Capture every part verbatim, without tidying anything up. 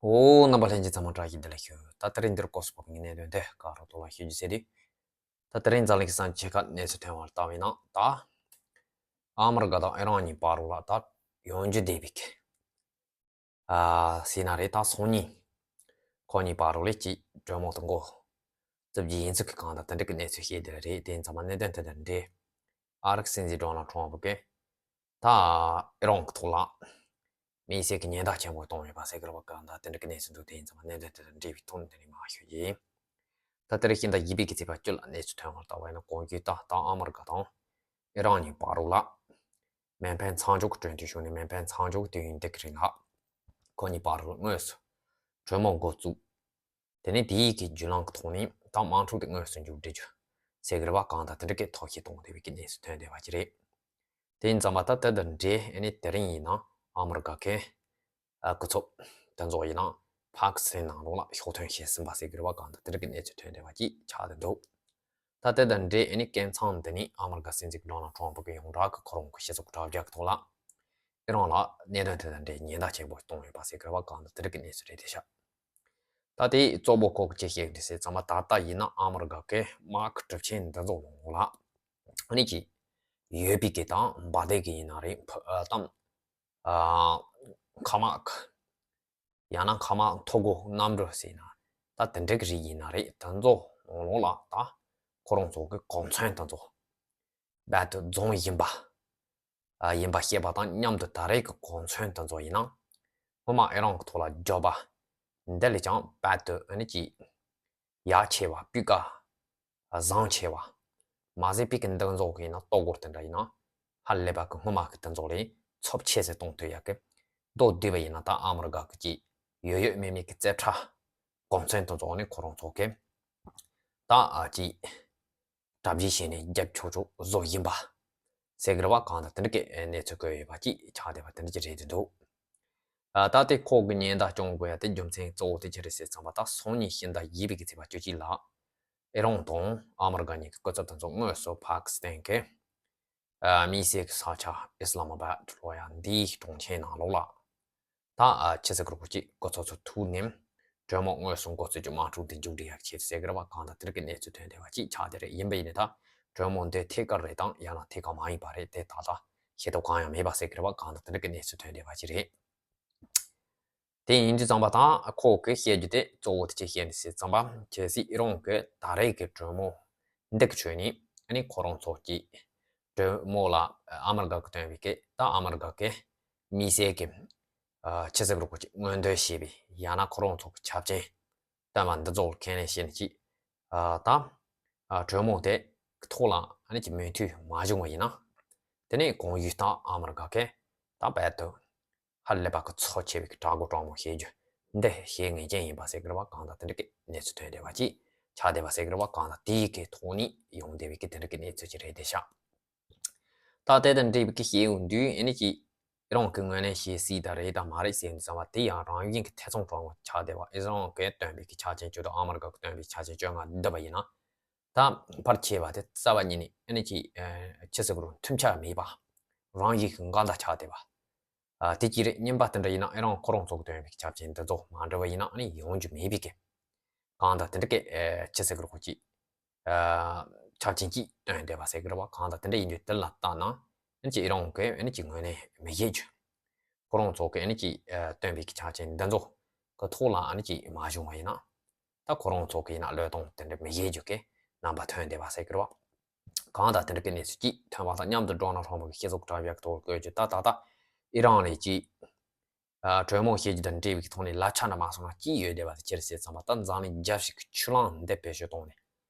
ཨོ། རྣམ་པ་ལྷན་རྒྱས་ཚང་མ་བཀྲ་ཤིས་བདེ་ལེགས་ཞུ། ད་དེ་རིང་འདིར་སྐོར་སོགས་ཀྱི་གནད་དོན་དེ་ག་རོ་ཏོ་ལ་ཞུ་རྒྱུ་ཟེར་དུས། ད་དེ་རིང་འཛམ་གླིང་གི་ས་ཆ་ཁག་གནས་ཚུལ་ཐོན་པར་ལྟ་བས་ན་ད། ཨ་མི་རི་ཀ་དང་ཨི་རན་གཉིས་བར་ལ་ད་ཡོང་རྒྱུ་བསྡད་པའི་གི། ཨ་ཟེར་ན་རེད། ད་སང་ཉིན་ཁོ་གཉིས་བར་ལ་ཅིག་གྲོས་མོལ་དུ་འགོ་བཙུགས་རྒྱུ་ཡིན་ཚུལ་གྱི་གང་ལྟར་དེ་འདྲ་གི་གནས་ཚུལ་བཤད་བསྡད་རེད། དེ་ཡིན་ཙང་མ་གནད་དོན་དེ་དང་འབྲེལ། ཨ་རིའི་སྲིད་འཛིན་ཌོ་ནལ་ཊམ་ཕུ་གིས་ད་ཨི་རན་གྱི་ཐོག་ལ་དམིགས་བསལ་གྱི་ཉེན་བརྡ་ཆེན་པོ་བཏང་ཡོད་པ་ཟེར་གི་རེད་པ། གང་ལྟར་དེ་འདྲ་གི་གནས་ཚུལ་འདུག་དེ་ཡིན་ཙང་མ་གནད་དོན་དེ་དང་འབྲེལ་བའི་ཐོག་ནས་དེ་རིང་མར་ཞུ་རྒྱུ་ཡིན། ད་དེ་རིང་ཕྱི་ཟླ་བཞི་པའི་གི་ཚེས་པ་བཅུ་ལ་གནས་ཚུལ་ཐོན་པར་ལྟ་བས་ན། གོང་ཞུས་ལྟར་ད་ཨ་མི་རི་ཀ་དང་ཨི་རན་གཉིས་བར་ལ་མེ་འཕེན་མཚམས་འཇོག་གི་གྲོས་མཐུན་བྱུང་ནས། མེ་འཕེན་མཚམས་འཇོག་གི་དུས་ཡུན་འདི་གི་རིང་ལ་ཁོ་གཉིས་བར་ལ་དངོས་སུ་གྲོས་མོལ་འགོ་བཙུགས། དེ་ནས་དེའི་གི་བརྒྱུད་ལམ་གྱི་ཐོག་ནས་ད་དམག་འཁྲུག་དེ་དངོས་སུ་མཇུག་སྒྲིལ་རྒྱུ་ཟེར་གི་རེད་པ། གང་ལྟར་དེ་འདྲ་གི་ཐབས་ཤེས་གཏོང་བསྡད་པའི་གི་གནས་ཚུལ་ཐོན་བསྡད་པ་ཅིག་རེད། དེ་ཡིན་ཙང་མ་ད་དེ་དང་འབྲེལ་ཨ་ནི་དེ་རིང་ཡིན་ན་ཨ་མི་རི་ཀ་གི་ཨ་སྐུ་ཚབ་དེ་ཚོ་ཡིན་ན་ཕཱ་ཀི་སི་ཐན་ནང་ལོགས་ལ་ཕྱོགས་ཐོན་བྱས་ཟིན་པ་ཟེར་གི་རེད་པ། གང་ལྟར་དེ་འདྲ་གི་གནས་ཚུལ་ཐོན་བསྡད་པ་ཅིག་ཆགས་བསྡད་འདུག་ད་དེ་དང་འབྲེལ་ཨ་ནི་སྐབས་མཚམས་འདི་ནས་ཨ་མི་རི་ཀ་སྲིད་འཛིན་ཌོ་ནལ་ཊམ་ཕུ་གིས་ཡོངས་གྲགས་ཀྱི་ཁོ་རང་གི་སྤྱི་ཚོགས་དྲ་རྒྱ་གི་ཐོག་ལ་ཨི་རན་ལ་གནད་དོན་དེ་དང་འབྲེལ་ཉེན་བརྡ་ཆེན་པོ་གཏོང་ཡོད་པ་ཟེར་གི་རེད་པ། གང་ལྟར་དེ་འདྲ་གི་གནས་ཚུལ་རེད་བསྡད་ཤག་ད་དེ་གཙོ་བོ་ཁོ་གིས་ཅི་བཤད་ཀྱི་འདུག་ཟེར་ཙང་མ། ད་ལྟ་ཡིན་ན་ཨ་མི་རི་ཀ་གི་དམག་གི་གྲུབ་ཆ་འདི་ཚོ་ལོང་ལོང་ལ་ཨ་ནི་ཅིག་ཡོད་པའི་གི་དང་འབར་མདེལ་གི་ཡིན་ན་རེད། ཕུ་ཨ་དམ་ཨ་མཁའ་དམག་གི་ཡང་ན་མཁའ་དམག་ཐོ་འགོད་གནམ་གྲུ་ཟེར་ན་ད་དེ་འདྲ་གི་རིགས་ཡིན་ན་རེད། དེ་ཚོ་ལོང་ལོང་ལ་ད་ཁོ་རང་ཚོ་གི་གོ་མཚོན་དེ་ཚོ་རྦད་དེ་རྫོང་ཡིན་པ། ཨ་ཡིན་པ་ཤེས་པ་དང་མཉམ་དུ་ད་རེས་ཀྱི་གོ་མཚོན་དེ་ཚོ་ཡིན་ན་སྔོན་མ་ཨི་རན་གྱི་ཐོག་ལ་བརྒྱབ་པ་འདི་ལས་ཀྱང་རྦད་དེ་ཨ་ནི་ཅིག་ཡག་ཆེ་བ། སྤུས་ཀ་བཟང་ཆེ་བ། མ་ཟད་པའི་གི་འདི་ཚོ་གི་ཡིན་ན་ལྟོ་གོས་དེ་འདྲ་ཡིན་ན་ཧ་ལས་པ་གི་སྔོན་མ་གི་དེ་ཚོ་ལས་ཚབས་ཆེ་ཟེར་གཏོང་ཐུབ་ཡག་གི། མདོར་བསྡུས་པ་ཡིན་ན་ད་ཨ་མི་རི་ཀ་གི་ཅིག་ཡོད་ཡོད་མེད་མེད་གི་རྩེ་གྲ་གོ་མཚོན་དེ་ཚོ་ནི་ཁོ་རང་ཚོ་གི་ད་ཨ་ཅིག་གྲ་སྒྲིག་བྱས་ནས་རྒྱབ་ཆོག་ཆོག་བཟོ་ཡིན་པ་ཟེར་གི་རེད་པ། གང་ལྟར་དེ་འདྲ་གི་གནས་ཚུལ་བཀོད་ཡོད་པ་ཅིག་ཆགས་བསྡད་པ་དེ་འདྲ་ཅིག་རེད་འདུག་ཨ་ད་དེ་ཁོ་གི་ཉེན་བརྡ་སྐྱོང་དགོས་ཡ་དེ་རྒྱུ་མཚན་གཙོ་བོ་དེ་ཅི་རེད་ཟེར་ཙང་མ། ད་སང་ཉིན་ཕྱི་ཟླ་བཞི་པའི་གི་ཚེས་པ་བཅུ་གཅིག་ལ་ཨི་རན་དང་ཨ་མི་རི་ཀ་གཉིས་ཀྱི་སྐུ་ཚབ་དེ་ཚོ་དངོས་སུ་ཕཱ་ཀི་སི་ཐན་གྱི་ཨ་དམིགས་བསལ་གྱི་ས་ཆ་ཨི་སི་ལ་མ་བཱད་ལབ་ཡ་འདིའི་གྲོང་ཁྱེར་ནང་ལོགས་ལ། ད་ཨ་ཕྱི་ཟླ་དགུ་པའི་གི་སྐུ་ཚབ་ཚོ་ཐུག་ནས་གྲོས་མོལ་དངོས་སུ་འགོ་བཙུགས་ཀྱི་དམག་འཁྲུག་འདི་མཇུག་སྒྲིལ་ཡག་ཆེད་ཟེར་གི་རེད་པ། གང་ལྟར་དེ་འདྲ་གི་གནས་ཚུལ་ཐོན་བསྡད་པ་ཅིག་ཆགས་བསྡད་རེད། ཡིན་པ་ཡིན་ནའི་ད་གྲོས་མོལ་འདི་ཐད་ཀར་རེད་དམ་ཡང་ན་ཐད་ཀར་མ་ཡིན་པ་རེད། དེ་ད་ལྟ་ཤེས་ཐབས་གང་ཡང་མེད་པ་ཟེར་གི་རེད་པ། གང་ལྟར་དེ་འདྲ་གི་གནས་ཚུལ་ཐོན་བསྡད་པ་ཅིག་རེད། དེ་ཡིན་དུས་ཙམ་པ་དང་ཁོ་གིས་བཤད་རྒྱུ་དེ་གཙོ་བོ་དེ་ཅི་བཤད་ནི་ཟེར་ཙམ་པ། གལ་སྲིད་ཨི་རན་གྱིས་ད་རེས་ཀྱི་གྲོས་མོལ་འདི་གི་ཁྲོད་ནས་ཨ་ནི་ཁོ་རང་ཚོ་གི་གྲོས་མོལ་ལ་ཨ་མི་རི་ཀ་གིས་བཏོན་པའི་གི་ད་ཨ་མི་རི་ཀ་གི་དམིགས་བསལ་གྱི་ཨ་ཕྱི་ཟླ་དགུ་པའི་གི་སྔོན་འདོན་བྱས་པའི་ཡང་ན་ཁོ་རང་ཚོ་གི་ཆ་རྐྱེན་བཏོན་པ་འདི་ཚོ་ལ་ཁས་ལེན་བྱས་ནས་ཅིག་ཨ་ད་ཨ་གྲོས་མོལ་དེ་གི་ཐོག་ལ་ཨ་ནི་ཅིག་མོས་མཐུན་མ་བྱུང་བ་ཡིན་ན། དེ་ནས་གོང་ཞུས་ལྟར་ཨ་མི་རི་ཀ་གིས་ད་རྦད་དེ་ཧ་ལས་པ་གི་ཚབས་ཆེ་བའི་གི་དྲག་པོ་དྲག་མོ་བྱེད་རྒྱུ་འདི་བྱེད་ངེས་ཅན་ཡིན་པ་ཟེར་གི་རེད་པ། གང་ལྟར་དེ་འདྲ་གི་གནས་ཚུལ་ཐོན་བསྡད་པ་ཅིག་ཆགས་བསྡད་པ་ཟེར་གི་རེད་པ། གང་ལྟར་དེའི་གི་ཐོག་ནས་ཡོང་བསྡད་པའི་གི་དེ་འདྲ་གི་གནས་ཚུལ་ཅིག་རེད་བསྡད་ཤག་ད་དེ་དང་འབྲེལ་བའི་གི་བཤད་ཡོང་དུས་ཨ་ནི་ཅིག་ཨི་རན་གྱིས་ངོས་ལེན་བྱེད་སྲིད་ད་རེད་དམ་མ་རེད་ཟེར་ནས་ཙམ་པ་དེ་ཡང་རང་བཞིན་གྱི་ཐེ་ཚོམ་དྲག་མོ་ཆགས་བསྡད་པ། ཨི་རན་གྱིས་བཏོན་པའི་གི་ཆ་རྐྱེན་བཅུ་དྲུག་ཨ་མི་རི་ཀ་གིས་བཏོན་པའི་ཆ་རྐྱེན་བཅོ་ལྔ་བསྡུས་པ་ཡིན་ན། ད་ཕལ་ཆེ་བ་དེ་རྩ་བ་ཉིད་ནས་ཨ་ནི་ཅིག་ཨ་ཕྱི་ཟླ་དགུ་པའི་མཐུན་ཆ་མེད་པ། རང་བཞིན་གྱི་འགལ་ཟླ་ཆགས་བསྡད་པ། ཨ་དེ་གཅིག་རེད། གཉིས་པ་དེ་འདྲ་ཡིན་ན་ཨི་རན་ཁོ་རང་ཚོ་གིས་བཏོན་པའི་ཆ་རྐྱེན་འདི་ཚོ་མ་འགྲིག་པ་ཡིན་ན་ཨ་ནི་ཡོང་རྒྱུ་མེད་པའི་གི། གང་ལྟར་དེ་འདྲ་གི་ཨ་ཕྱི་ཟླ་དགུ་པའི་གི་ཨ་ཆ་རྐྱེན་གཅིག་བཏོན་བསྡད་པ་ཟེར་གི་རེད་པ། གང་ལྟར་དེ་འདྲ་ཡིན་དུས་དེ་ལ་བལྟས་ན་ཨ་ནི་ཅིག་ཨི་རན་གྱིས་ཨ་ནི་ཅིག་ངོས་ལེན་མི་བྱེད་རྒྱུ། ཁོ་རང་ཚོ་གིས་ཨ་ནི་ཅིག་ཨ་བཏོན་པའི་གི་ཆ་རྐྱེན་འདི་ཚོ་གི་ཐོག་ལ་ཨ་ནི་ཅིག་མ་བྱུང་བ་ཡིན་ན། ད་ཁོ་རང་ཚོ་གིས་ཡིན་ན་བློས་གཏོང་དེ་འདྲ་མི་བྱེད་རྒྱུ་གི་རྣམ་པ་ཐོན་བསྡད་པ་ཟེར་གི་རེད་པ། གང་ལྟར་དེ་འདྲ་གི་གནས་ཚུལ་གཅིག་ཐོན་པ་དང་མཉམ་དུ་ཌོ་ནལ་ཊམ་ཕུ་གིས་ཕྱི་ཟླ་དྲ་རྒྱ་གི་ཐོག་ལ་བཀོད་རྒྱུ། ད་ད་ལྟ་ཨི་རན་ལ་ཅིག་ཨ་གྲོས་མོལ་བྱེད་རྒྱུ་དང་འབྲེལ་བའི་ཐོག་ནས་ལག་ཆ་འདྲ་མ་སོང་ན་ཅི་ཡོད་བསྡད་པ་དེ་ཅི་རེད་ཟེར་ཙམ་པ། ད་འཛམ་གླིང་རྒྱལ་སྤྱི་གི་ཆུ་ལམ་འདི་བེད་སྤྱོད་བཏང་ནས་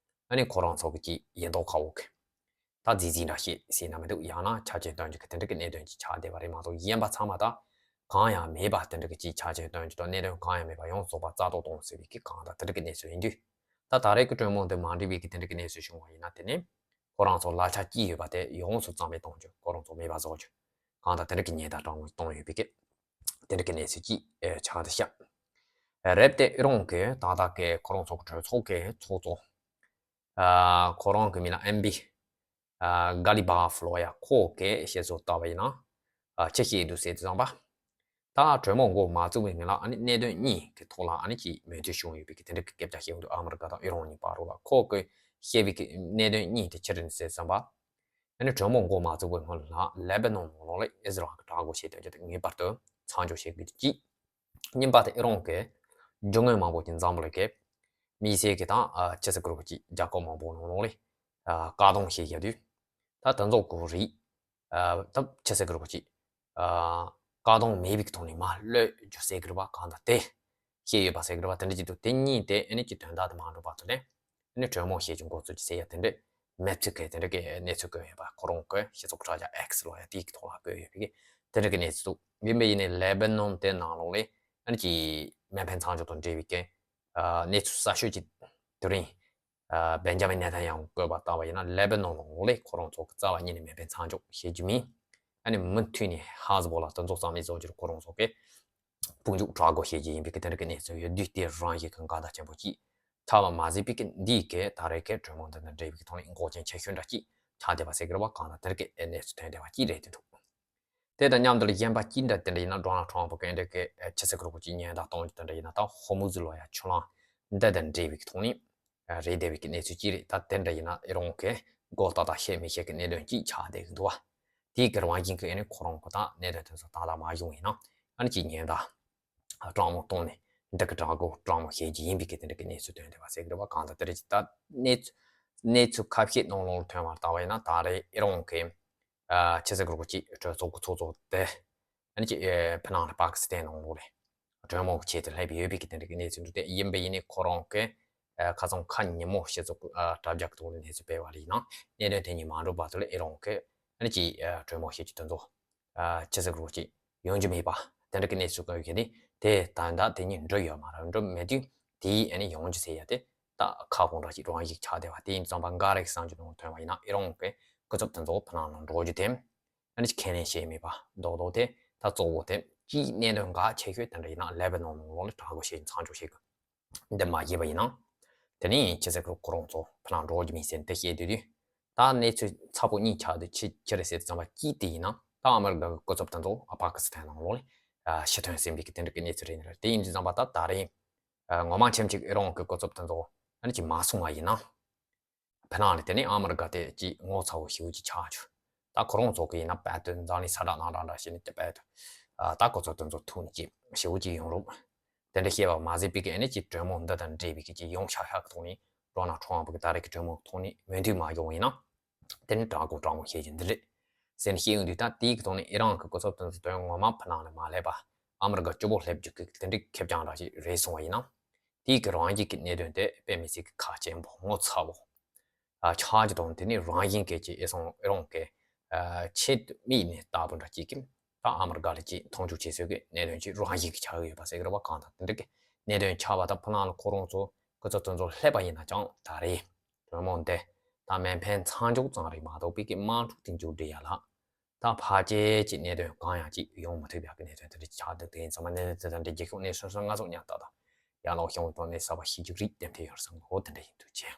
ཨ་ནི་ཁོ་རང་ཚོ་གིས་ཅིག་ཡིན་མདོག་ཁ་པོ་གི་ད་རྫིག་རྫིག་འདྲ་བྱེད་ཟེར་ན་མི་འདུག་ཡང་ན་ཆ་རྐྱེན་བཏོན་རྒྱུ་གི་དེ་འདྲ་གི་གནད་དོན་ཅིག་ཆགས་བསྡད་པ་རེད་མ་གཏོགས། གཞན་པ་ཚང་མ་ད་གང་ཡང་མེད་པ་དེ་འདྲ་གི་ཅིག་ཆ་རྐྱེན་བཏོན་རྒྱུ་དང་གནད་དོན་གང་ཡང་མེད་པ་ཡོངས་རྫོགས་པ་རྩ་གཏོར་གཏོང་ཟེར་བའི་གི་གང་ལྟར་དེ་འདྲ་གི་གནས་ཚུལ་ཡིན་དུས། ད་ད་རེས་ཀྱི་གྲོས་མོལ་འདི་མ་འགྲིག་པའི་གི་དེ་འདྲ་གི་གནས་ཚུལ་བྱུང་བ་ཡིན་ན། དེ་ནས་ཁོ་རང་ཚོ་ལག་ཆ་ཅི་ཡོད་པ་དེ་ཡོངས་སུ་རྩ་མེད་གཏོང་རྒྱུ། ཁོ་རང་ཚོ་མེད་པ་བཟོ་རྒྱུ། གང་ལྟར་དེ་འདྲ་གི་ཉེན་བརྡ་དྲག་མོ་བཏང་ཡོད་པའི་གི་དེ་འདྲ་གི་གནས་ཚུལ་ཅིག་ཨེ་ཆགས་བསྡད་ཤག་རེད་དེ། ཨི་རན་གྱིས་ད་ལྟ་གི་ཁོ་རང་ཚོ་གི་གྲོས་ཚོགས་ཀྱི་ཚོགས་གཙོ་ཨ་ཁོ་རང་གི་མིང་ལ་ཨེམ་བྷི་ཨ་གྷ་ལི་བྷ་ཕ་ལབ་ཡ། ཁོ་གིས་བཤད་སྲོལ་ལྟ་བ་ཡིན་ན་ཨ་ཅི་བཤད་འདུག་ཟེར་དུས་ཙམ་པ། ད་གྲོས་མོལ་འགོ་མ་བཙུགས་པའི་སྔོན་ལ་ཨ་ནི་གནད་དོན་གཉིས་ཀྱི་ཐོག་ལ་ཨ་ནི་ཅིག་མོས་མཐུན་བྱུང་ཡོད་པའི་གི་དེ་འདྲ་གི་སྐད་ཆ་བཤད་ཡོང་དུས། ཨ་མི་རི་ཀ་དང་ཨི་རན་གཉིས་བར་ལ་ཁོ་གིས་བཤད་པའི་གི་གནད་དོན་གཉིས་དེ་ཅི་རེད་ཟེར་བསམ་པ། ཨ་ནི་གྲོས་མོལ་འགོ་མ་བཙུགས་པའི་སྔོན་ལ་ལེ་པ་ནོན་ནང་ལོགས་ལ་ཨི་ཟི་རལ་གྱི་དྲག་རྒོལ་བྱེད་དོན་ཅི་དེ་ངེས་པར་དུ་མཚམས་འཇོག་བྱེད་དགོས་ཀྱི་གཅིག་གཉིས་པ་དེ་ཨི་རན་གྱི་རྒྱུ་དངོས་མང་པོ་ཅིག་འཛོམས་པ་ལས་ཀའི་དམིགས་བསལ་གྱི་དང་ཨ་ཕྱི་སྲིད་ཀྱི་རོགས་ཀྱི་རྒྱལ་ཁབ་མང་པོ་ནང་ལོགས་ལ་ཨ་བཀག་སྡོམ་བྱེད་བཞག་དུས། ད་དེ་ཚོ་གོ་རེད། ཨ་ད་ཕྱི་སྲིད་ཀྱི་རོགས་ཀྱི་ཨ་བཀག་སྡོམ་མེད་པའི་ཐོག་ནས་མར་གློད་རྒྱུ་ཟེར་གྱི་རེད་པ། གང་ལྟར་དེ་བཤད་ཡོད་པ་ཟེར་གྱི་རེད་པ། དེ་འདྲ་ཅིག་འདུག་དེ་གཉིས་དེ་ཨ་ནི་ཀྱི་དོན་དག་དེ་མ་འགྲུབ་བར་དུ་ནས་ཨ་ནི་གྲོས་མོལ་བྱེད་རྒྱུ་འགོ་བཙུགས་ཀྱི་ཟེར་ཡ་དེ་འདྲ་མེད་ཚུལ་གྱི་དེ་འདྲ་གི་གནས་ཚུལ་བཀོད་ཡོད་པ། ཁོ་རང་གི་སྤྱི་ཚོགས་དྲ་རྒྱ་ཨེག་སི་ལོ་ཡ་དེའི་ཐོག་ལ་བཀོད་ཡོད་པའི་དེ་འདྲ་གི་གནས་ཚུལ་འདུག་ཡིན་པ་ཡིན་ནའི་ལེ་པ་ནོན་དེ་ནང་ལོགས་ལ་ཨ་ནི་ཀྱི་མེ་འཕེན་མཚམས་འཇོག་དང་འབྲེལ་བའི་གི་ཨ་གནས་ཚུལ་གསར་ཤོས་ཀྱི་དེ་རིང་ཨ་བེན་ཇ་མིན་ནེ་ཐན་ཡ་ཧུ་བཀོད་པ་ལྟ་བ་ཡིན་ན། ལེ་པ་ནོན་ནང་ལོགས་ལ་ཁོ་རང་ཚོ་གི་རྩ་བ་ཉིད་ནས་མེ་འཕེན་མཚམས་འཇོག་བྱེད་རྒྱུ་མིན། ཨ་ནི་མུ་མཐུད་ནས་ཧེ་ཟི་བོ་ལ་དེ་ཚོ་རྩ་མེད་བཟོ་རྒྱུར་ཁོ་རང་ཚོ་གི་དཔུང་འཇུག་དྲག་རྒོལ་བྱེད་ཀྱི་ཡིན་པའི་གི་དེ་འདྲ་གི་གནས་ཚུལ་ཡོད་དུས། དེ་རང་བཞིན་གྱི་འགལ་ཟླ་ཆེན་པོ་ཅིག་ཆགས་པ་མ་ཟད་པའི་གི་འདིའི་གི་ད་རེས་ཀྱི་གྲོས་མོལ་འདི་དང་འབྲེལ་བའི་གི་ཐོག་ནས་འགོག་རྐྱེན་ཆེ་ཤོས་འདྲ་ཅིག་ཆགས་བསྡད་པ་ཟེར་གི་རེད་པ། གང་ལྟར་དེ་འདྲ་གི་གནས་ཚུལ་ཐོན་བསྡད་པ་ཅིག་རེད་དེ་འདུག་དེ་དང་མཉམ་དུ་ལ་གཞན་པ་ཅིག་འདྲ་དེ་འདྲ་ཡིན་ན། ཌོ་ནལ་ཊམ་ཕུ་གི་འདྲ་གི་ཕྱི་སྲིད་ཀྱི་རོགས་ཀྱི་ཉེན་བརྡ་གཏོང་རྒྱུ་དེ་འདྲ་ཡིན་ན། ད་ཧོར་མུ་ཛི་ལོ་ཡ་ཆུ་ལམ་འདི་དང་འབྲེལ་བའི་གི་ཐོག་ནས་རེད་བསྡད་པའི་གི་གནས་ཚུལ་ཅིག་རེད། ད་དེ་འདྲ་ཡིན་ན་ཨི་རན་གྱི་མགོ་ཏག་ཏག་བཤད་མི་ཤེས་གི་གནད་དོན་ཅིག་ཆགས་བསྡད་གི་འདུག་བ། དེའི་གི་རང་བཞིན་གྱི་ཨ་ནི་ཁོ་རང་གི་ད་གནད་དོན་དེ་ཚོ་ཏག་ཏག་མ་བྱུང་ཡིན་ན། ཨ་ནི་ཅིག་ཉེན་བརྡ་དྲང་མོ་བཏང་ནས་འདི་གི་དྲག་རྒོལ་དྲང་མོ་བྱེད་ཀྱི་ཡིན་པའི་གི་དེ་འདྲ་གི་གནས་ཚུལ་ཐོན་བསྡད་པ་ཟེར་གི་རེད་པ། གང་ལྟར་དེ་རེད་ཅིག་ད་གནས་ཚུལ་གནས་ཚུལ་ཁ་ཤས་ནང་ལོགས་ལ་ཐོན་པ་ལྟ་བ་ཡིན་ན། ད་རེས་ཨི་རན་གྱི་ཨ་ཕྱི་སྲིད་ཀྱི་རོགས་ཀྱི་གྲོས་ཚོགས་ཀྱི་ཚོགས་གཙོ་དེ་ཨ་ནི་ཅིག་ཨེ་ཕ་ནང་ལ་པ་ཀི་སི་ཐན་ནང་ལོགས་ལ་གྲོས་མོལ་ཆེད་དུ་སླེབས་ཡོད་པའི་གི་དེ་འདྲ་གི་གནས་ཚུལ་འདུག་དེ་ཡིན་པ་ཡིན་ནའི་ཁོ་རང་གི་ཨ་ཁ་སང་ཁ་ཉིན་མོ་སྤྱི་ཚོགས་ཨ་དྲ་རྒྱ་གི་ཐོག་ལ་གནས་ཚུལ་སྤེལ་བ་ལ་ཡིན་ན། གནད་དོན་དེ་གཉིས་མ་འགྲུབ་བར་དུ་ལ་ཨི་རན་གྱི་ཨ་ནི་ཅིག་ཨ་གྲོས་མོལ་བྱེད་རྒྱུ་དེ་ཚོ་ཨ་ཕྱི་སྲིད་ཀྱི་རོགས་ཀྱི་ཡོང་རྒྱུ་མེད་པ་དེ་འདྲ་གི་གནས་ཚུལ་བཀོད་ཡོད་དེ། དེ་ད་ལྟ་དེ་གཉིས་འགྲུབ་ཡོད་མ་རེད། འགྲུབ་མེད་དུས་དེའི་ཨ་ནི་ཡོང་རྒྱུ་ཟེར་ཡ་དེ་ད་ཁ་སྐོང་འདྲ་ཞིག་རང་བཞིན་ཆགས་བསྡད་པ་དེ་ཡིན་ཙང་། པ་འགའ་རེ་གི་བསམ་ཚུལ་ནང་ཐོན་པ་ཡིན་ན། ཨི་རན་གྱི་སྐུ་ཚབ་དེ་ཚོ་ཕ་ནང་ལ་འགྲོ་རྒྱུ་དེ་ཨ་ནི་ཁས་ལེན་བྱས་མེད་པ་རྡོག་རྡོག་དེ། ད་གཙོ་བོ་དེ་གཅིག་གནད་དོན་འགའ་ཆེ་ཤོས་དེ་འདྲ་ཡིན་ན་ལེ་པ་ནོན་ནང་ལོགས་ལ་དྲག་རྒོལ་བྱེད་མཚམས་འཇོག་བྱེད་དགོས། འདི་མ་བྱས་པ་ཡིན་ན། དེ་ནས་ཕྱི་སྲིད་ཀྱི་ཁོ་རང་ཚོ་ཕ་ནང་འགྲོ་རྒྱུ་མིན་ཟེར་འདི་བཤད་དུས་དུས། ད་གནས་ཚུལ་ཚ་པོ་གཉིས་ཆགས་དུས་ཅི་ཅི་རེད་ཟེར་དུས་ཙམ་པ། གཅིག་དེ་ཡིན་ན་ད་ཨ་མི་རི་ཀ་གི་སྐུ་ཚབ་དེ་ཚོ་ཨ་པ་ཀི་སི་ཐན་ནང་ལོགས་ལ་ཕྱིར་ཐོན་ཟིན་པའི་གི་དེ་འདྲ་གི་གནས་ཚུལ་རེད། དེ་ཡིན་དུས་ཙམ་པ་ད་ད་རེས་ངོ་མ་ཆེམ་ཅིག་ཨི་རན་གྱི་སྐུ་ཚབ་དེ་ཚོ་ཨ་ནི་ཅིག་མ་སོང་བ་ཡིན་ན། ཕ་ནང་ལ་དེ་ནས་ཨ་མི་རི་ཀ་དེ་ཅིག་ངོ་ཚ་བོ་ཞེ་པོ་ཅིག་ཆགས་བྱུང་། ད་ཁོ་རང་ཚོ་གི་ཡིན་ན་དཔལ་དུ་འཛམ་གླིང་ས་བསྒྲགས་ནང་བསྒྲགས་འདྲ་བྱས་ནས་དེ་དཔལ་དུ་ཨ་ད་ཁོ་ཚོ་དེ་ཚོ་ཐུག་ནས་ཅིག་ཞེ་པོ་ཅིག་ཡོང་རུང་། དེ་འདྲ་བཤད་པ་མ་ཟད་པའི་གི་ཨ་ནི་ཅིག་གྲོས་མོལ་འདི་དང་འབྲེལ་བའི་གི་ཅིག་ཡོང་ཤག་ཤག་གི་ཐོག་ནས། ཌོ་ནལ་ཊམ་ཕུ་གི་ད་རེས་ཀྱི་གྲོས་མོལ་ཐོག་ནས་མོས་མཐུན་མ་བྱུང་བ་ཡིན་ན། དེ་ནི་དྲག་རྒོལ་དྲང་མོ་བྱེད་རྒྱུ་འདི་རེད་ཟེར་ནས་བཤད་ཡོང་དུས། ད་དེའི་གི་ཐོག་ནས་ཨི་རན་གྱི་སྐུ་ཚབ་དེ་ཚོ་དོན་ངོ་མ་ཕ་ནང་ལ་མ་སླེབས་པ། ཨ་མི་རི་ཀ་སྐྱོ་པོ་སླེབས་རྒྱུ་གི་དེ་འདྲའི་ཁེར་རྐྱང་འདྲ་ཞིག་རེད་སོང་བ་ཡིན་ན། དེའི་གི་རང་བཞིན་གྱི་གནད་དོན་དེ་དཔེ་མི་སྲིད་ཀྱི་ཁག་ཆེན་པོ་ངོ་ཚ་བོ་ཨ་ཆགས་ཀྱི་དང་། དེ་ནི་རང་བཞིན་གྱི་ཅིག་ཨེ་སོང་ཨེ་རང་གི་ཨ་ཆེད་དུ་དམིགས་ནས་ལྟ་བུ་འདྲ་ཅིག་གིས་ད་ཨ་མི་རི་ཀ་ལ་ཅིག་མཐོང་ཆུང་བྱེད་སྲོལ་གྱི་གནད་དོན་ཅིག་རང་བཞིན་གྱི་ཆགས་ཀྱི་ཡོད་པ་ཟེར་གྱི་རེད་པ། གང་ལྟར་དེ་འདྲ་གི་གནད་དོན་ཆགས་པ་དང་། ཕ་ནང་ལ་ཁོ་རང་ཚོ་སྐུ་ཚབ་དེ་ཚོ་སླེབས་པ་ཡིན་ན་ཅང་ད་རེས་གྲོས་མོལ་འདི་ད་མེ་འཕེན་མཚམས་འཇོག་ཙམ་རེད་མ་གཏོགས་པའི་གི་དམག་འཁྲུག་དེ་མཇུག་སྒྲིལ་ཡ་ལ་ད་ཕལ་ཆེར་གྱི་གནད་དོན་གང་ཡང་ཅིག་ཡོང་མི་ཐུབ་ཡག་གི་གནད་དོན་དེ་འདྲ་ཅིག་ཆགས་འདུག་དེ་ཡིན་ཙང་མ་གནད་དོན་དེ་འདྲ་རྒྱལ་ཁབ་གནས་སོ་སོ་ང་ཚོ་མཉམ་ལྟ་དང་ཡར་ལོག་བྱུང་དོན་ནི་གསར་པ་ཤེས་རྒྱུ་རིགས་ཏན་ཏན་ཡོད་བསམ་གོ། དེ་འདྲ་ཡིན་འདུག་ཅེས།